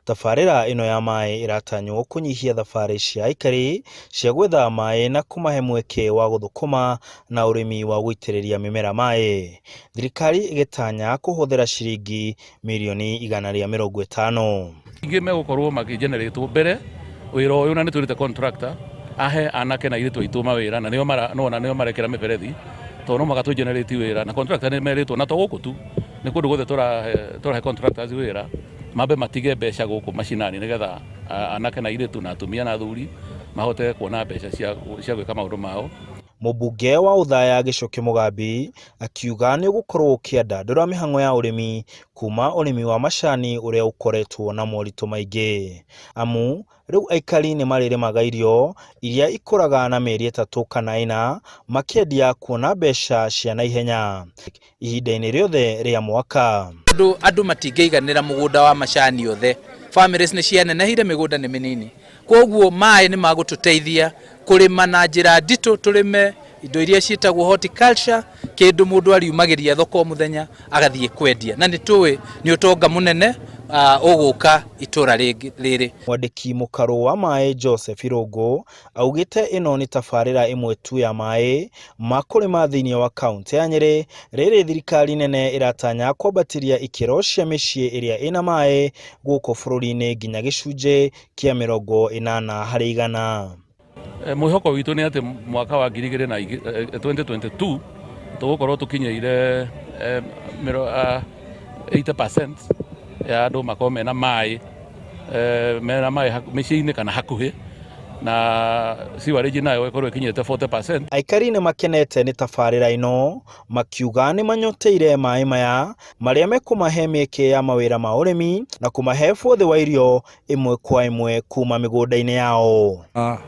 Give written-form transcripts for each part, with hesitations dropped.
Tabarĩra ĩno ya maĩ ĩratanywo kũnyihia thabarĩ cia aikari cia gwetha maĩ na kũmahe mweke wa gũthũkũma na ũrĩmi wa gũitĩrĩria mĩmera maĩ. Thirikari ĩgĩtanya kũhũthĩra ciringi mirioni 150. Ingĩ megũkorwo makĩ generate mbere wĩra ũyũ, na nĩ twĩrĩte contractor ahe anake na airĩtu aitũ mawĩra, na nĩo mara nona nĩo marekĩra mĩberethi, tondũ no mũhaka tũ generate wĩra, na contractor nĩ merĩtwo, na to gũkũ tu, nĩ kũndũ guothe tũrahe contractors wĩra mambe matige mbeca gũkũ macinani, nĩgetha anake na airĩtu na atumia na athuri mahote kuona mbeca cia gwĩka maũndũ mao. Mũmbunge wa Othaya Gichuki Mugambi akiuga nĩ ũgũkorwo ũkĩandandũra mĩhang'o ya ũrĩmi kuma ũrĩmi wa macani ũrĩa ũkoretwo na moritũ maingĩ, amu rĩu aikari nĩ marĩrĩmaga irio iria ikũraga na mĩeri 3 kana 4 makĩendia kuona mbeca cia naihenya ihinda-inĩ rĩothe rĩa mwaka. Andũ matingĩiganĩra mũgũnda wa macani othe, families nĩ cianenehire, mĩgũnda nĩ mĩnini, koguo maĩ nĩ magũtũteithia kũrĩma na njĩra nditũ, tũrĩme indo iria ciĩtagwo horticulture, kĩndũ mũndũ ariumagĩria thoko o mũthenya agathiĩ kwendia, na nĩ tũĩ nĩ ũtonga mũnene ũgũka itũra rĩrĩ. Mwandĩki mũkarũ wa maĩ Joseph Irũngũ augĩte ĩno nĩ tabarĩra ĩmwe tu ya maĩ ma kũrĩma thĩinĩ wa kaunti ya Nyĩrĩ, rĩrĩ thirikari nene ĩratanya kwambatĩria ikĩro cia mĩciĩ ĩrĩa ĩna maĩ gũkũ bũrũri-inĩ nginya gĩcunjĩ kĩa 80%. Mwĩhoko witũ nĩ atĩ mwaka wa 2022 tũgũkorwo tũkinyĩire 80% ya andũ makorwo mena maĩ, mĩciĩ-inĩ kana hakuhĩ, na sewerage nayo ĩkorwo ĩkinyĩte 40%. Aikari nĩ makenete nĩ tabarĩra ĩno, makiuga nĩ manyoteire maĩ maya marĩa mekũmahe mĩeke ya mawĩra ma ũrĩmi na kũmahe bũthĩ wa irio ĩmwe kwa ĩmwe kuma mĩgũnda-inĩ yao.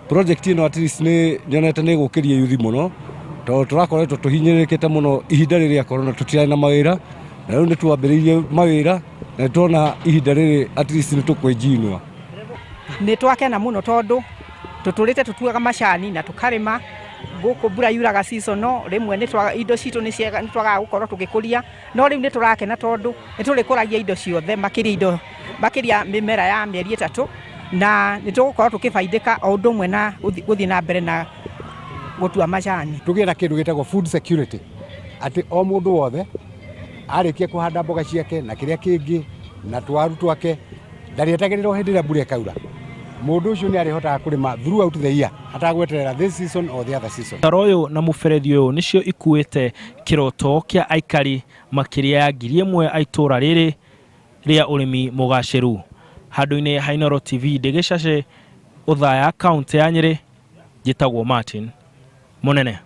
Project ĩno at least nĩ nyonete nĩ ĩgũkĩria yuthi mũno, tondũ tũrakoretwo tũhinyĩrĩrĩkĩte mũno ihinda rĩrĩa corona, tũtirarĩ na mawĩra, na rĩu nĩ twambĩrĩirie mawĩra na nĩ tuona ihinda rĩrĩ at least nĩ tũkwĩnjinua. Nĩ twakena mũno, tondũ tũtũrĩte tũtuaga macani na tũkarĩma gũkũ, mbura yuraga seasonal, rĩmwe nĩ indo citũ nĩ twagaga gũkorwo tũgĩkũria, no rĩu nĩ tũrakena tondũ nĩ tũrĩkũragia indo ciothe, makĩria indo, makĩria mĩmera ya mĩeri 3, na nĩ tũgũkorwo tũkĩbaidĩka o ũndũ ũmwe na gũthiĩ na mbere na gũtua macani. Tũgĩe na kĩndũ gĩtagwo food security, atĩ o mũndũ wothe arĩkia kũhanda mboga ciake na kĩrĩa kĩngĩ na twaru twake, ndarĩetagĩrĩra hĩndĩ ĩrĩa mbura ĩkaura. Mũndũ ũcio nĩ arĩhotaga kũrĩma throughout the year atagweterera this season or the other season. Mũtaro ũyũ na mũberethi ũyũ nĩcio ikuĩte kĩroto kĩa aikari makĩria ya 1000 a itũra rĩrĩ rĩa ũrĩmi mũgacĩru. Handũ-inĩ ha Inooro TV ndĩ Gĩcacĩ, Othaya, kaũntĩ ya Nyĩrĩ, njĩtagwo Martin Mũnene.